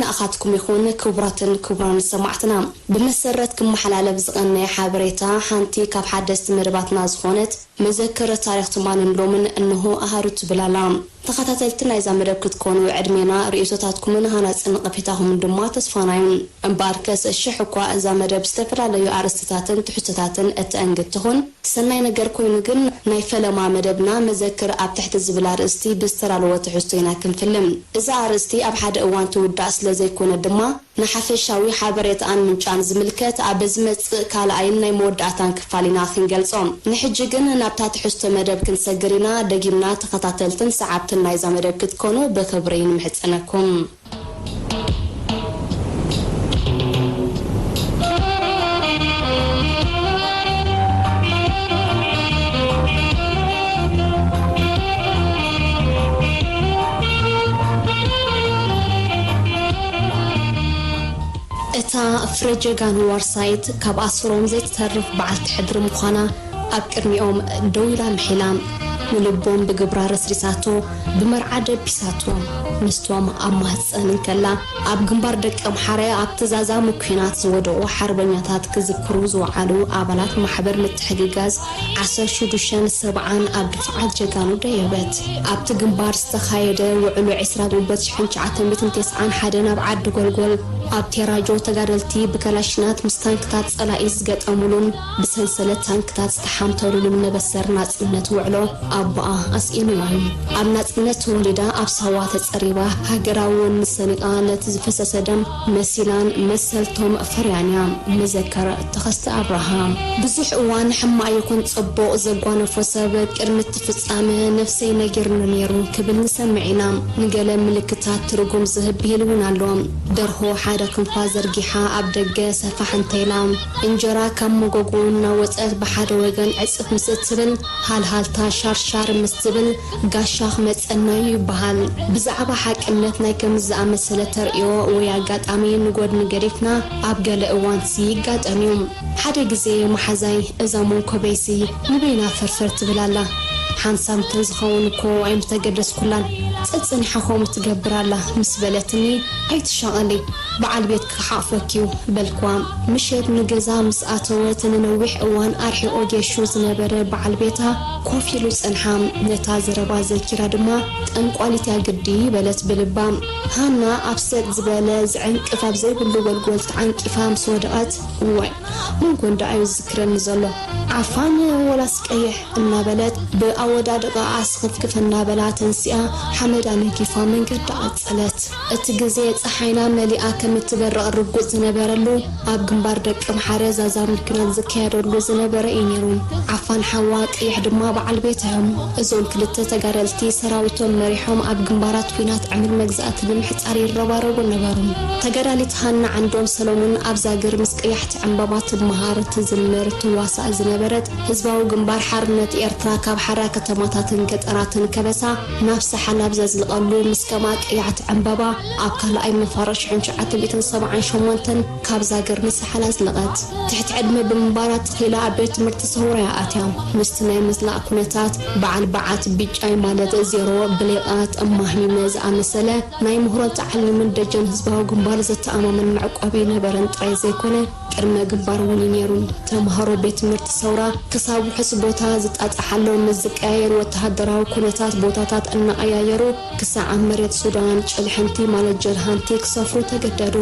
ንኣኻትኩም ይኹን ክቡራትን ክቡራን ሰማዕትና። ብመሰረት ክመሓላለፍ ዝቐነየ ሓበሬታ፣ ሓንቲ ካብ ሓደስቲ መደባትና ዝኾነት መዘክር ታሪኽ ትማልን ሎምን እንሆ ኣሃዱ ትብል ኣላ። ተኸታተልቲ ናይዛ መደብ ክትኮኑ ዕድሜና ርእይቶታትኩምን ሃናጺ ነቐፌታኹምን ድማ ተስፋና እዩ። እምበኣርከስ ሽሕ እኳ እዛ መደብ ዝተፈላለዩ ኣርእስትታትን ትሕዝቶታትን እተአንግድ ትኹን፣ ሰናይ ነገር ኮይኑ ግን ናይ ፈለማ መደብና መዘክር ኣብ ትሕቲ ዝብል ኣርእስቲ ብዝተዳለወ ትሕዝቶ ኢና ክንፍልም። እዛ ኣርእስቲ ኣብ ሓደ እዋን ትውዳእ ስለ ዘይኮነ ድማ ንሓፈሻዊ ሓበሬታኣን ምንጫን ዝምልከት ኣብ ዝመጽእ ካልኣይን ናይ መወዳእታን ክፋል ኢና ክንገልጾ። ንሕጂ ግን ናብታ ትሕዝቶ መደብ ክንሰግር ኢና። ደጊምና ተኸታተልትን ሰዓብትን ናይዛ መደብ ክትኮኑ ብኽብሪ ንምሕጸነኩም። እታ ፍረ ጀጋኑ ዋርሳይት ካብ ኣስሮም ዘይትተርፍ በዓልቲ ሕድሪ ምዃና ኣብ ቅድሚኦም ደው ኢላ ምሒላ። ንልቦም ብግብራ ረስሪሳቶ፣ ብመርዓ ደቢሳቶ። ምስቶም ኣብ ማህፀን እንከላ ኣብ ግንባር ደቀምሓረ ኣብቲ ዛዛሚ ኲናት ዝወደቑ ሓርበኛታት ክዝክሩ ዝወዓሉ ኣባላት ማሕበር ምትሕግጋዝ ዓሰርተ ሽዱሽተን ሰብዓን ኣብ ድፋዓት ጀጋኑ ደየበት። ኣብቲ ግንባር ዝተኻየደ ውዕሎ ዕስራ ግንቦት ሽሕን ትሽዓተ ሚእትን ተስዓን ሓደን ኣብ ዓዲ ጎልጎል ኣብ ቴራጆ ተጋደልቲ ብከላሽናት ምስ ታንክታት ጸላኢ ዝገጠሙሉን ብሰንሰለት ታንክታት ዝተሓምተሉሉን መበሰር ናጽነት ውዕሎ ኣቦኣ ኣስኢንዋ እዩ። ኣብ ናጽነት ተወሊዳ፣ ኣብ ሳዋ ተጸሪባ፣ ሃገራዊ ወኒ ሰኒቓ፣ ነቲ ዝፈሰሰ ደም መሲላን መሰልቶም ፈርያን እያ። መዘከር ተኸስተ ኣብርሃ። ብዙሕ እዋን ሕማቕ ይኹን ጽቡቕ ዘጓነፎ ሰብ ቅድሚ እቲ ፍጻመ ነፍሰይ ነጊርኒ ነይሩ ክብል ንሰምዕ ኢና። ንገለ ምልክታት ትርጉም ዝህብ ብሂል እውን ኣሎ። ደርሆ ሓደ ክንፋ ዘርጊሓ ኣብ ደገ ሰፋሕ እንተ ኢላ፣ እንጀራ ካብ መጎጎ እናወጸት ብሓደ ወገን ዕጽፍ ምስ እትብል፣ ሃልሃልታ ሻርሻር ምስ ትብል፣ ጋሻ ክመጸና እዩ ይበሃል። ብዛዕባ ሓቅነት ናይ ከምዚ ዝኣመሰለ ተርእዮ ወይ ኣጋጣሚ ንጎድኒ ገዲፍና ኣብ ገለ እዋንሲ ይጋጠም እዩ። ሓደ ግዜ መሓዛይ፣ "እዛ መንኮበይሲ ንበይና ፈርፈር ትብል ኣላ። ሓንሳብ እንተዝኸውን እኮ ኣይምተገደስኩላን። ጸጸኒሓ ከምኡ ትገብር ኣላ" ምስ በለትኒ፣ "ኣይትሻቐሊ፣ በዓል ቤትኪ ክሓቕፈኪ እዩ" በልክዋ። ምሸት ንገዛ ምስ ኣተወት፣ ንነዊሕ እዋን ኣርሒቑ ጌሹ ዝነበረ በዓል ቤታ ኮፍ ኢሉ ጸንሓ። ነታ ዘረባ ዘኪራ ድማ፣ "ጠንቋሊት እያ ግዲ" በለት ብልባ። ሃና ኣብ ሰጥ ዝበለ ዝዕንቅፍ ኣብ ዘይብሉ ጎልጎል ተዓንቂፋ ምስ ወደቐት፣ "እዋይ፣ መንጎ እንዳ እዩ ዝዝክረኒ ዘሎ? ዓፋን ወላስ ቀይሕ?" እናበለት ብኣወዳድቓኣ ስኽፍክፍ እናበላ ተንሲኣ ሓመድ ኣነጊፋ መንገዳ ቀጸለት። እቲ ግዜ ጸሓይና መሊኣ ከም እትበርቕ ርጉጽ ዝነበረሉ፣ ኣብ ግንባር ደቀምሓረ ዛዛሚ ኲናት ዝካየደሉ ዝነበረ እዩ ነይሩ። ዓፋን ሓዋ ቀይሕ ድማ በዓል ቤታ እዮም። እዞም ክልተ ተጋደልቲ ሰራዊቶም መሪሖም ኣብ ግንባራት ኲናት ዕምር መግዛእቲ ንምሕጻር ይረባረቡ ነበሩ። ተጋዳሊት ሃና ዓንዶም ሰሎሙን ኣብ ዛግር ምስ ቀያሕቲ ዕምባባ ትመሃር፣ ትዝምር፣ ትዋሳእ ዝነበረት፣ ህዝባዊ ግንባር ሓርነት ኤርትራ ካብ ሓራ ከተማታትን ገጠራትን ከበሳ ናብ ሰሓል ኣብ ዘዝልቐሉ፣ ምስ ከምኣ ቀያሕቲ ዕምባባ ኣብ ካልኣይ መፋርቕ ሽሕን ትሽዓተ ሚእትን ሰብዓን ሸሞንተን ካብ ዛግር ንሰሓል ኣዝለቐት። ትሕቲ ዕድመ ብምንባራ ተኺላ ኣብ ቤት ትምህርቲ ሰውራ እያ ኣትያ። ምስቲ ናይ ምዝላቕ ኩነታት፣ በዓል በዓት ቢጫይ ማለት ዜሮ፣ ብሌቓት፣ እማህሚመ ዝኣመሰለ ናይ ምህሮ ተዓሊምን ደጀን ህዝባዊ ግንባር ዘተኣማምን መዕቆቢ ነበረን ጥራይ ዘይኮነ፣ ቅድመ ግንባር እውን እዩ ነይሩ። ተምሃሮ ቤት ትምህርቲ ሰውራ ክሳብ ውሑስ ቦታ ዝጣጣሓሎም ምስ ዝቀያየር ወተሃደራዊ ኩነታት ቦታታት እናቐያየሩ ክሳዕ ኣብ መሬት ሱዳን፣ ጨልሕንቲ ማለት ጀልሃንቲ ክሰፍሩ ተገደዱ።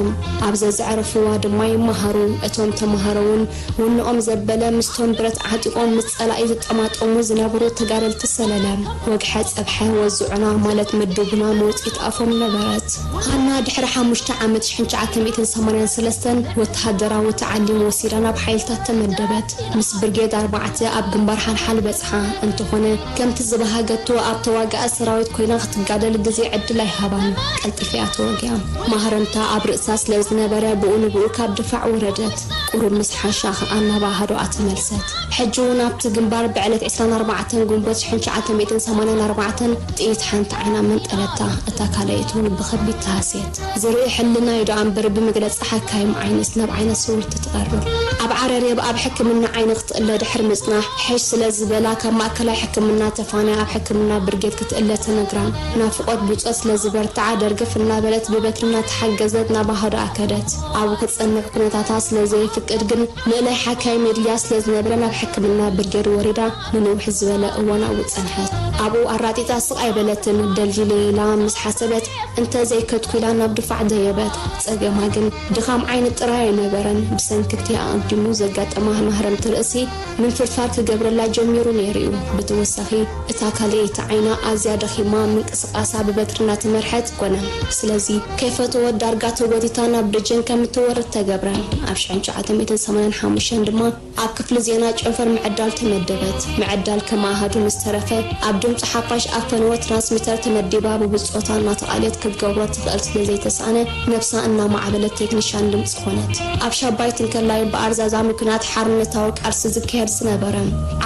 ኣብ ዘዘዕረፍዋ ድማ ይመሃሩ። እቶም ተምሃሮ እውን ውንኦም ዘበለ ምስቶም ብረት ዓጢቖም ምስ ጸላኢ ዝጠማጠሙ ዝነበሩ ተጋደልቲ ሰለለ። ወግሐ ጸብሐ ወዝዑና ማለት ምድቡና መውጽኢት ኣፎም ነበረት። ሃና ድሕሪ ሓሙሽተ ዓመት ሽሕን ትሽዓተ ሚእትን ሰማንያን ሰለስተን ወተሃደራዊ ተዓሊም ወሲዳ ናብ ሓይልታት ተመደበት። ምስ ብርጌድ ኣርባዕተ ኣብ ግንባር ሓልሓል በጽሓ። እንተኾነ፣ ከምቲ ዝበሃገቶ ኣብ ተዋጋኢ ሰራዊት ኮይና ክትጋደል ግዜ ዕድል ኣይሃባን። ቀልጢፋ እያ ተወጊኣ። ማህረምታ ኣብ ርእሳ ስለ ዝነበረ፣ ብኡ ንብኡ ካብ ድፋዕ ወረደት። ቁሩብ ምስ ሓሻ ኸኣ ናብ ኣሃዱኣ ተመልሰት። ሕጂ እውን ኣብቲ ግንባር ብዕለት ዕስራን ኣርባዕተን ግንቦት ሽሕን ትሽዓተ ሚእትን ሰማንያን ኣርባዕተን ጥይት ሓንቲ ዓይና መንጠለታ፣ እታ ካልኣይቲ እውን ብኸቢድ ተሃስየት። ዝርኢ ሕልና'ዩ ደኣ እምበር ብመግለጺ ሓካይም ዓይንስ ናብ ዓይነ ስውርቲ ትቐርብ። ኣብ ዓረርየብ ኣብ ሕክምና ዓይኒ ክትእለ ድሕሪ ምጽናሕ ሕሽ ስለ ዝበላ ካብ ማእከላይ ሕክምና ተፋንያ ኣብ ሕክምና ብርጌድ ክትእለ ተነግራ። ናፍቖት ብጾት ስለ ዝበርትዓ ደርገፍ እናበለት ብበትሪ እናተሓገዘት ናብ ኣሃዱኣ ከደት። ኣብኡ ክትጸንሕ ኩነታታ ስለ ዘይፍቅድ ግን ምእላይ ሓካይም የድልያ ስለ ዝነበረ ናብ ሕክምና ብርጌድ ወሪዳ ንንውሕ ዝበለ እዋን ኣብኡ ጸንሐት። ኣብኡ ኣራጢጣ ስቕ ኣይበለትን። ደልዲለ ኢላ ምስ ሓሰበት እንተ ዘይከድኩ ኢላ ናብ ድፋዕ ደየበት። ጸገማ ግን ድኻም ዓይኒ ጥራይ ኣይነበረን። ብሰንኪ እቲ ኣቐዲሙ ዘጋጠማ ማህረምቲ ርእሲ ምንፍርፋር ክገብረላ ጀሚሩ ነይሩ እዩ። ብተወሳኺ እታ ካልኣይቲ ዓይና ኣዝያ ደኺማ ምንቅስቓሳ ብበትሪ እናተመርሐት ኮነ። ስለዚ ከይፈተወት ዳርጋ ተጎቲታ ናብ ደጀን ከም እትወርድ ተገብረ። ኣብ ሽሕን ትሽዓተ ሚእትን ሰማንያን ሓሙሽተን ድማ ኣብ ክፍሊ ዜና ጨንፈር ምዕዳል ተመደበት። ምዕዳል ከም ኣሃዱ ምስ ተረፈ ኣብ ድምፂ ሓፋሽ ኣብ ፈነወ ትራንስሚተር ተመዲባ ብብጾታ እናተቓልየት ክትገብሮ ትኽእል ስለ ዘይተሳእነ ነብሳ እናማዕበለት ቴክኒሻን ድምፂ ኮነት። ኣብ ሻባይት እንከላ እዩ ብኣርዛዛሚ ኲናት ሓርነታዊ ቃልሲ ዝካየድ ዝነበረ።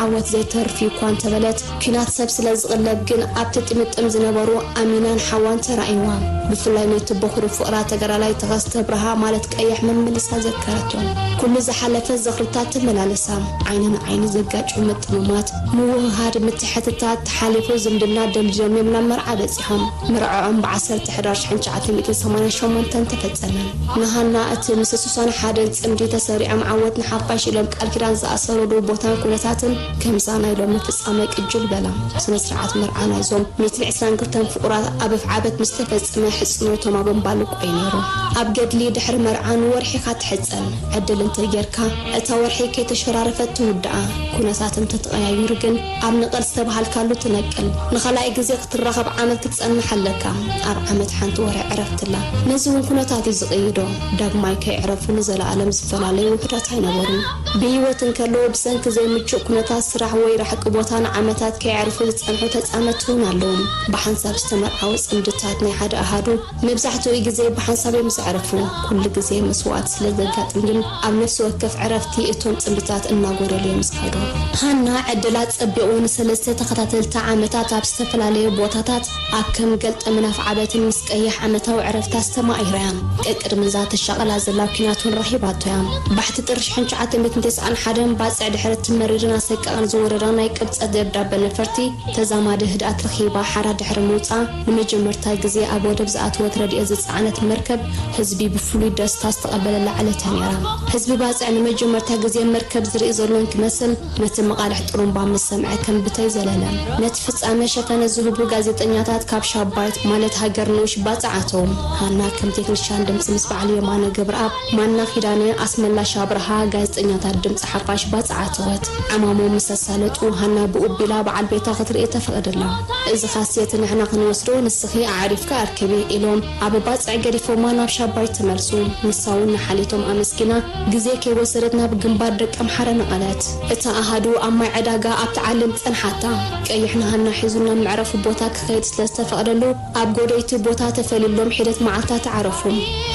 ዓወት ዘይተርፍ እዩ እኳ እንተበለት ኲናት ሰብ ስለ ዝቕለብ ግን ኣብቲ ጥምጥም ዝነበሩ ኣሚናን ሓዋን ተራእይዋ። ብፍላይ ነቲ በኹሪ ፍቕራ ተጋዳላይ ተኸስተ ብርሃ ማለት ቀይሕ መመሊሳ ዘከረቶ። ኩሉ ዝሓለፈ ዝኽርታት ተመላለሳ። ዓይኒ ንዓይኒ ዘጋጭው ምጥምማት፣ ምውህሃድ፣ ምትሕትታት ተሓሊፉ ዝምድና ደልዲሎም እዮም ናብ መርዓ በጺሖም። መርዓኦም ብዓሰርተ ሕዳር ሽሕን ትሽዓተ ሚእትን ሰማንያን ሸሞንተን ተፈጸመ። ንሃና እቲ ምስ ሱሳን ሓደን ጽምዲ ተሰሪዖም ዓወት ንሓፋሽ ኢሎም ቃል ኪዳን ዝኣሰሩሉ ቦታን ኩነታትን ከምዛ ናይ ሎሚ ፍጻመ ቅጅል በላ። ስነ ስርዓት መርዓ ናይዞም ሚእትን ዕስራን ክልተን ፍቑራት ኣብ ኣፍዓበት ምስ ተፈጸመ ሕጽኖቶም ኣብ እምባ ልቆ እዩ ነይሩ። ኣብ ገድሊ ድሕሪ መርዓ ንወርሒ ኢኻ ትሕጸን። ዕድል እንተጌርካ እታ ወርሒ ከይተሸራረፈት ትውድኣ። ኩነታት እንተተቐያይሩ ግን ኣብ ንቐል ዝተባሃልካሉ ትነቅል። ንኻልኣይ ግዜ ክትራኸብ ዓመት ክትጸንሕ ኣለካ። ኣብ ዓመት ሓንቲ ወርሒ ዕረፍቲ ኣላ። ነዚ እውን ኩነታት እዩ ዝቕይዶ። ዳግማይ ከይዕረፉ ንዘለኣለም ዝፈላለዩ ውሑዳት ኣይነበሩን። ብህይወት እንከለዉ ብሰንኪ ዘይምቹእ ኩነታት ስራሕ ወይ ራሕቂ ቦታ ንዓመታት ከየዕርፉ ዝጸንሑ ተጻመድቲ እውን ኣለዉ። ብሓንሳብ ዝተመርዓዉ ጽምድታት ናይ ሓደ ኣሃዱ መብዛሕትኡ ግዜ ብሓንሳብ እዮም ዘዕርፉ። ኩሉ ግዜ መስዋእቲ ስለ ዘጋጥም ግን ኣብ ነፍሲ ወከፍ ዕረፍቲ እቶም ጽምድታት እናጎደሉ እዮም ዝኸዱ። ሃና ዕድላ ጸቢቑ ንሰለስተ ተኸታተልቲ ዓመታት ኣብ ዝተፈላለየ ቦታታት ኣብ ከም ገልጠምን ኣፍዓበትን ምስ ቀይሕ ዓመታዊ ዕረፍታ ኣስተማቒራ እያ። ቀቅድሚ እዛ ተሻቐላ ዘላ ኲናት እውን ረኺባቶ እያ። ባሕቲ ጥሪ ሽሕን ትሽዓተ ሚእትን ተስዓን ሓደን ባጽዕ ድሕሪ እቲ መሪርን ኣሰቃቕን ዝወረዳ ናይ ቅብጸት ደብዳበ ነፈርቲ ተዛማዲ ህድኣት ረኺባ ሓራ ድሕሪ ምውጻ ንመጀመርታ ግዜ ኣብ ወደብ ዝኣተወት ረድኤት ዝጸዓነት መርከብ ህዝቢ ብፍሉይ ደስታ ዝተቐበለላ ዕለት እያ ነይራ። ህዝቢ ባጽዕ ንመጀመርታ ግዜ መርከብ ዝርኢ ዘሎ እንክመስል ነቲ መቓልሕ ጥሩምባ ምስ ሰምዐ ከም ብተይ ዘለለ። ነቲ ፍጻመ ሸፈነ ዝህቡ ጋዜጠኛታት ካብ ሻባይት ማለት ሃገር ንኡሽ ባጽዕ ኣተዉ። ሃና ከም ቴክኒሻን ድምጺ ምስ በዓል የማነ ገብረኣብ፣ ማና ኪዳነ፣ ኣስመላሽ ኣብርሃ ጋዜጠኛታት ድምጺ ሓፋሽ ባጽዕ ኣተወት። ዕማሞም ምስ ኣሳለጡ ሃና ብኡ ኣቢላ በዓል ቤታ ክትርኢ ተፈቐደላ። እዚ ካሴት ንሕና ክንወስዶ ንስኺ ኣዕሪፍካ ኣርክቢ ኢሎም ኣብ ባጽዕ ገዲፎማ ናብ ሻባይት ተመልሱ። ንሳ እውን ንሓልዮቶም ኣመስጊና ግዜ ከይወሰደት ናብ ግንባር ደቀምሓረ ነቐለት። እታ ኣሃዱ ኣብ ማይ ዕዳጋ ኣብ ትዓልም ጸንሓታ። ቀይሕ ንሃና ሒዙ ናብ መዕረፊ ቦታ ክኸይድ ስለ ዝተፈቕደሉ ኣብ ጎደይቲ ቦታ ተፈልዩሎም ሒደት መዓልታት ኣዕረፉ።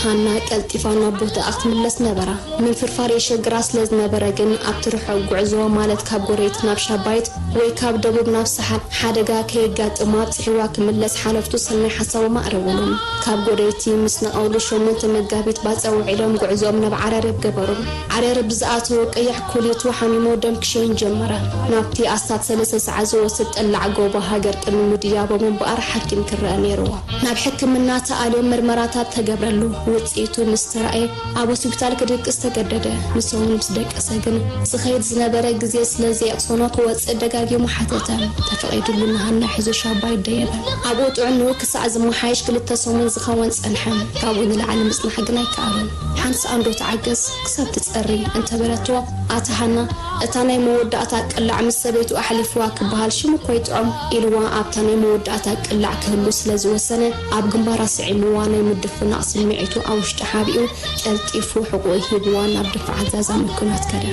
ሃና ቀልጢፋ ናብ ቦታኣ ክትምለስ ነበራ። ምንፍርፋር የሸግራ ስለ ዝነበረ ግን ኣብቲ ርሑቕ ጉዕዞ ማለት ካብ ጎደይቲ ናብ ሻባይት ወይ ካብ ደቡብ ናብ ሰሓል ሓደጋ ከየጋጥማ ኣብጽሕዋ ክምለስ ሓለፍቱ ሰናይ ሓሳቦም ኣቕረቡሉ። ካብ ጎደይቲ ምስ ነቐሉ ሸሞንተ መጋቢት ባጽዕ ውዒሎም ጉዕዞኦም ናብ ዓረርየብ ገበሩ። ዓረርየብ ብዝኣተወ ቀይሕ ኩሊቱ ሓሚሙ ደም ክሸይን ጀመረ። ናብቲ ኣስታት ሰለስተ ሰዓት ዝወስድ ጠላዕ ጎቦ ሃገር ቅድሚ ምድያቦም እምበኣር ሓኪም ክረአ ነይርዎ። ናብ ሕክምና ተኣልዮም ምርመራታት ተገብረሉ። ውጽኢቱ ምስ ተራእየ ኣብ ሆስፒታል ክድቅስ ተገደደ። ንሱ እውን ምስ ደቀሰ ግን ዝኸይድ ዝነበረ ግዜ ስለ ዘየቕሰኖ ክወጽእ ደጋጊሙ ሓተተ። ተፈቒዱሉ ንሃና ሒዙ ሻባይት ደየበ። ኣብኡ ጥዕንኡ ክሳዕ ዝመሓየሽ ክልተ ሰሙን ዝኸውን ጸንሐ። ካብኡ ንላዕሊ ምጽናሕ ግን ኣይከኣለን። ሓንሳእ እንዶ ተዓገስ ክሳብ ትጸሪ እንተበለቶ፣ ኣታ ሃና፣ እታ ናይ መወዳእታ ቅላዕ ምስ ሰበይቱ ኣሕሊፍዋ ክበሃል ሽም እኮ ይጥዑም ኢልዋ ኣብታ ናይ መወዳእታ ቅላዕ ክህሉ ስለ ዝወሰነ ኣብ ግንባራ ስዒምዋ ናይ ምድፍናቕ ስምዒቱ ኣብ ውሽጡ ሓቢኡ ቀልጢፉ ሕቖኡ ሂብዋ ናብ ድፋዓት ዛዛሚ ኲናት ከደ።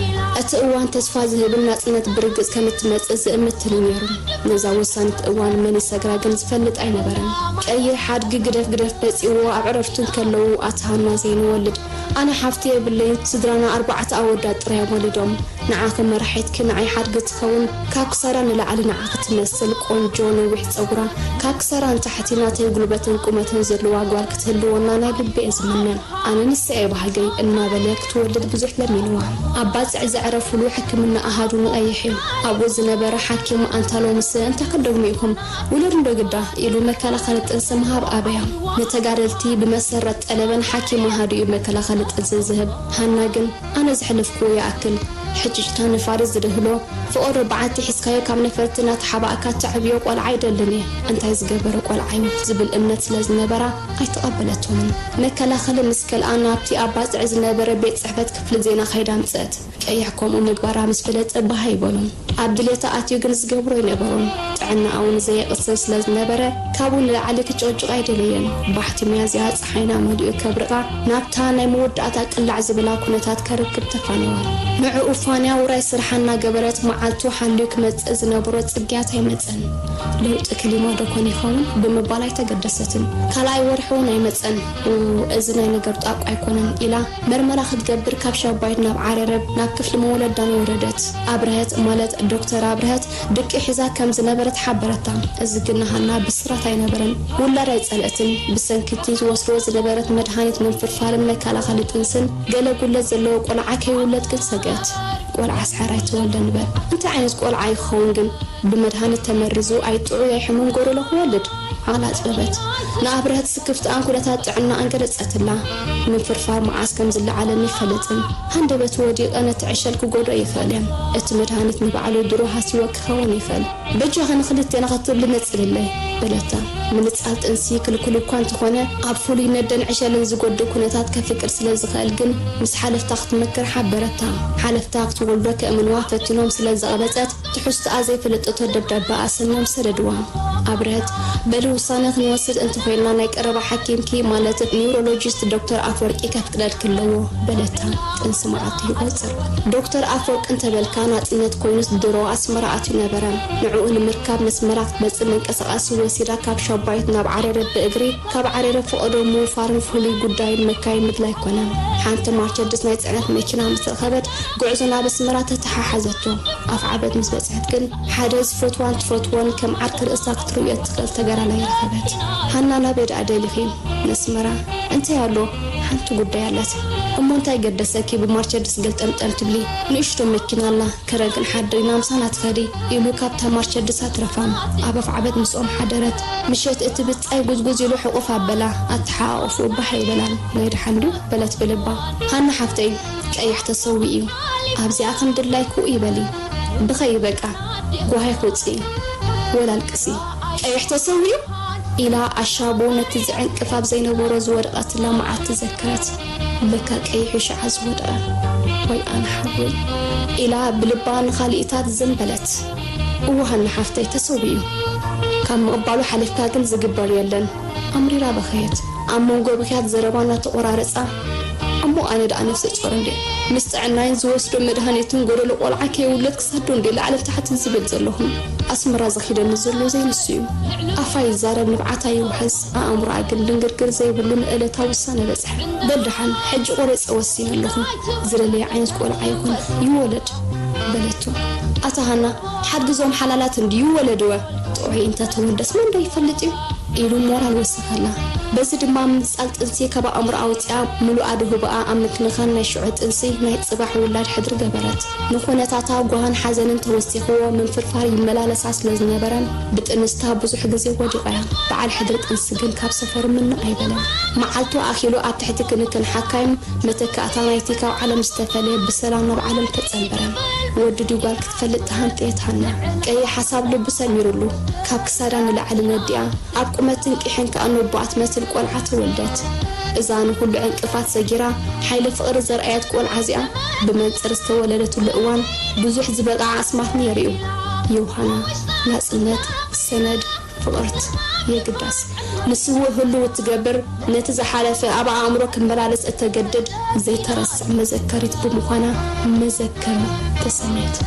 እቲ እዋን ተስፋ ዝህብን ናጽነት ብርግጽ ከም እትመጽእ ዝእምትን እዩ ነይሩ። ነዛ ወሳኒት እዋን መን ይሰግራ ግን ዝፈልጥ ኣይነበረን። ቀይሕ ሓድጊ ግደፍ ግደፍ በጺዎ ኣብ ዕረፍቱ እንከለዉ ኣታ ሃና ዘይንወልድ ኣነ ሓፍቲ የብለይን ስድራና ኣርባዕተ ኣወዳት ጥራይ እዮም ወሊዶም። ንዓኺ መራሒትኪ ንዓይ ሓድጊ ትኸውን፣ ካብ ክሳዳ ንላዕሊ ንዓኺ ትመስል ቆንጆ ነዊሕ ጸጉራ፣ ካብ ክሳዳ ንታሕቲ ናተይ ጉልበትን ቁመትን ዘለዋ ጓል ክትህልወና ናይ ልቢ እየ ዝምነ። ኣነ ንሳ እየ ባህገይ እናበለ ክትወልድ ብዙሕ ለሚንዋ። ኣብ ባጽዕ ዘዕረፍሉ ሕክምና ኣሃዱ ንቐይሕ እዩ። ኣብኡ ዝነበረ ሓኪም ኣንታ ሎምስ እንታይ ክትደግሙ ኢኹም? ውለዱ እንዶ ግዳ ኢሉ መከላኸሊ ጥንሲ ምሃብ ኣበያ። ንተጋደልቲ ብመሰረት ጠለበን ሓኪም ኣሃዱ እዩ መከላኸሊ ጥንሲ ዝህብ። ሃና ግን ኣነ ዘሕለፍክዎ ይኣክል። ሕጭጭታ ነፋሪት ዝደህሎ ፍቐዶ በዓቲ ሒዝካዮ ካብ ነፈርቲ እናተሓባእካ ተዕብዮ ቆልዓ ኣይደልን እየ። እንታይ ዝገበረ ቆልዓ እዩ ዝብል እምነት ስለ ዝነበራ ኣይተቐበለቶምን። መከላኸሊ ምስ ከልኣ ናብቲ ኣብ ባጽዕ ዝነበረ ቤት ጽሕፈት ክፍሊ ዜና ከይዳ ኣምጽአት። ቀይሕ ከምኡ ምግባራ ምስ ፈለጠ ባህ ኣይበሎን። ኣብ ድሌታ ኣትዩ ግን ዝገብሮ ኣይነበሮን። ጥዕናኣ እውን ዘየቕስን ስለ ዝነበረ ካብኡ ንላዕሊ ክጭቕጭቕ ኣይደለየን። ባሕቲ ሚያዝያ ጸሓይና መሊኡ ከብርቓ ናብታ ናይ መወዳእታ ቅላዕ ዝብላ ኩነታት ከርክብ ተፋነዋ። ንዕኡ ፋንያ ውራይ ስርሓ እናገበረት መዓልቱ ሓልዩ ክመጽእ ዝነበሮ ጽግያት ኣይመጸን። ለውጢ ክሊማ ዶ ኮን ይኸውን ብምባል ኣይተገደሰትን። ካልኣይ ወርሒ እውን ኣይመጸን። ኡ፣ እዚ ናይ ነገር ጣቋ ኣይኮነን ኢላ መርመራ ክትገብር ካብ ሻባይት ናብ ዓረረብ ናብ ክፍሊ መወለዳን ወረደት። ኣብርሀት ማለት ዶክተር ኣብርሀት ድቂ ሒዛ ከም ዝነበረት ሓበረታ። እዚ ግን ንሃና ብስራት ኣይነበረን። ውላድ ኣይጸልእትን። ብሰንኪ እቲ ዝወስድዎ ዝነበረት መድሃኒት ምንፍርፋርን መከላኸሊ ጥንስን ገለ ጉለት ዘለዎ ቆልዓ ከይውለድ ግን ሰግአት። ቆልዓ ስሓር ኣይተወልደ ንበል። እንታይ ዓይነት ቆልዓ ይኸውን ግን? ብመድሃኒት ተመሪዙ ኣይጥዑይ ኣይሕሙም ጎደሎ ክወልድ? ዓቕላ ኣጽበበት። ንኣብርሀት ስክፍትኣን ኩነታት ጥዕናኣን ገለጸትላ። ምንፍርፋር መዓስ ከም ዝለዓለኒ ይፈልጥን። ሃንደበት ወዲቐ ነቲ ዕሸል ክጎድኦ ይኽእል እየ። እቲ መድሃኒት ንባዕሉ ድሮ ሃስይዎ ክኸውን ይኽእል። በጃኺ ንኽልቴና ክትብሊ ነጽልለይ፣ በለታ። ምንጻል ጥንሲ ክልኩል እኳ እንተኾነ፣ ኣብ ፍሉይ ነደን ዕሸልን ዝጎድእ ኩነታት ከፍቅድ ስለ ዝኽእል ግን ምስ ሓለፍታ ክትመክር ሓበረታ። ሓለፍታ ክትወልዶ ከእምንዋ ፈቲኖም ስለ ዘቐበጸት፣ ትሕዝቶኣ ዘይፈለጠቶ ደብዳበ ኣሰንዮም ሰደድዋ። ኣብርሀት፣ በሊ ውሳነ ክንወስድ እንተኾይንና ናይ ቀረባ ሓኪምኪ ማለት ኒውሮሎጂስት ዶክተር ኣፈወርቂ ከፍቅደልኪ ኣለዎ፣ በለታ። ጥንሲ መዓልቱ ይቖጽር። ዶክተር ኣፈወርቂ እንተበልካ ናጽነት ኮይኑስ ድሮ ኣስመራ ኣትዩ ነበረ። ንዕኡ ንምርካብ ነስመራ ክትመጽእ መንቀሳቐሲ ወሲዳ ካብ ሻባይት ናብ ዓረረ ብእግሪ፣ ካብ ዓረረ ፈቐዶ ምውፋርን ፍሉይ ጉዳይን መካይን ምድላይ ኮነ። ሓንቲ ማርቸድስ ናይ ጽዕነት መኪና ምስ ረኸበት ጉዕዞ ናብ ኣስመራ ተተሓሓዘቶ። ኣፍዓበት ምስ በጽሐት ግን ሓደ ዝፈትዋን ትፈትዎን ከም ዓርኪ ርእሳ ክትርእዮ እትኽእል ተጋዳላይ ረኸበት። ሃና ናበይ ደኣ ደሊኺ? ነስመራ። እንታይ ኣሎ? ሓንቲ ጉዳይ ኣላት። እሞ እንታይ ገደሰኪ ብማርቸድስ ገልጠምጠም ትብሊ? ንእሽቶ መኪና ኣላ፣ ከረን ክንሓድር ኢና ምሳና ትኸዲ ኢሉ ካብታ ማርቸድስ ኣትረፋ። ኣብ ኣፍዓበት ምስኦም ሓደረት። ምሸት እቲ ብጻይ ጉዝጉዝ ኢሉ ሕቑፍ ኣበላ፣ ኣተሓቋቑፉ ባህ ኣይበላን። ናይ ደሓን ድዩ? በለት ብልባ። ሃና ሓፍተይ፣ ቀይሕ ተሰዊኡ እዩ። ኣብዚኣ ከም ድላይኪ ውዒ በሊ። ብኸዪ በቃ፣ ጓሂ ክውጽኢ፣ ወላ ኣልቅሲ። ቀይሕ ተሰዊኡ? ኢላ ኣሻቡ ነቲ ዝዕንቅፍ ኣብ ዘይነበሮ ዝወደቐትላ መዓልቲ ዘከረት። ለካ ቀይሕ እዩ ሽዓ ዝወደቐ። ወይ ኣነ ሓወይ። ኢላ ብልባ ንኻልኢታት ዝም በለት። እወ ሃና ሓፍተይ፣ ተሰዊኡ። ካብ ምቕባሉ ሓሊፍካ ግን ዝግበር የለን። ኣምሪራ በኸየት። ኣብ መንጎ ብኽያት ዘረባ እናተቖራረጻ፣ እሞ ኣነ ደኣ ነፍሰ ጾር እንድየ። ምስ ጥዕናይን ዝወስዶ መድሃኒትን ጎደሎ ቆልዓ ከይውለድ ክሳዶ እንድየ ላዕልን ታሕትን ዝብል ዘለኹ። ኣስመራ ዝኺደኒ ዘሎ ዘይንሱ እዩ። ኣፋ ይዛረብ፣ ንብዓታ ይውሕዝ፣ ኣእምሮኣ ግን ድንግርግር ዘይብሉ ንእለታዊ ውሳነ በጽሐ። በል ደሓን፣ ሕጂ ቆሪጸ ወሲነ ኣለኹ። ዝደለየ ዓይነት ቆልዓ ይኹን ይወለድ፣ በለቶ። ኣታ ሃና፣ ሓድግዞም ሓላላት እንድዩ ይወለድወ። ጥዑይ እንተተወልደስ መን ዶ ይፈልጥ እዩ? ኢሉ ሞራል ወሰኸላ። በዚ ድማ ምንጻል ጥንሲ ካብ ኣእምሮ ኣውጺኣ ምሉእ ኣድህቦኣ ኣብ ምክንኻን ናይ ሽዑ ጥንሲ ናይ ጽባሕ ውላድ ሕድሪ ገበረት። ንኹነታታ ጓህን ሓዘንን ተወሲኽዎ ምንፍርፋር ይመላለሳ ስለ ዝነበረ ብጥንስታ ብዙሕ ግዜ ወዲቓ እያ። በዓል ሕድሪ ጥንሲ ግን ካብ ሰፈሩ ምንቕ ኣይበለን። መዓልቱ ኣኺሉ ኣብ ትሕቲ ክንክን ሓካይም መተካእታ ናይቲ ካብ ዓለም ዝተፈልየ ብሰላም ናብ ዓለም ተጸንበረ። ወዲ ድዩ ጓል ክትፈልጥ ተሃንጥየት ሃና። ቀይሕ ሓሳብ ልቡ ሰሚሩሉ። ካብ ክሳዳ ንላዕሊ ነዲኣ፣ ኣብ ቁመትን ቂሕን ከኣ ነቦኣ ትመስል ቆልዓ ተወልደት። እዛ ንኹሉ ዕንቅፋት ሰጊራ፣ ሓይሊ ፍቕሪ ዘርኣየት ቆልዓ እዚኣ፣ ብመንጽር ዝተወለደትሉ እዋን ብዙሕ ዝበቕዓ ኣስማት ነይሩ እዩ። ዮሃና፣ ናጽነት፣ ሰነድ፣ ፍቕርት፣ የግዳስ ንስውእ ህሉው እትገብር፣ ነቲ ዝሓለፈ ኣብ ኣእምሮ ክመላለስ እተገድድ ዘይተረስዕ መዘከሪት ብምዃና መዘከሪ ተሰምየት።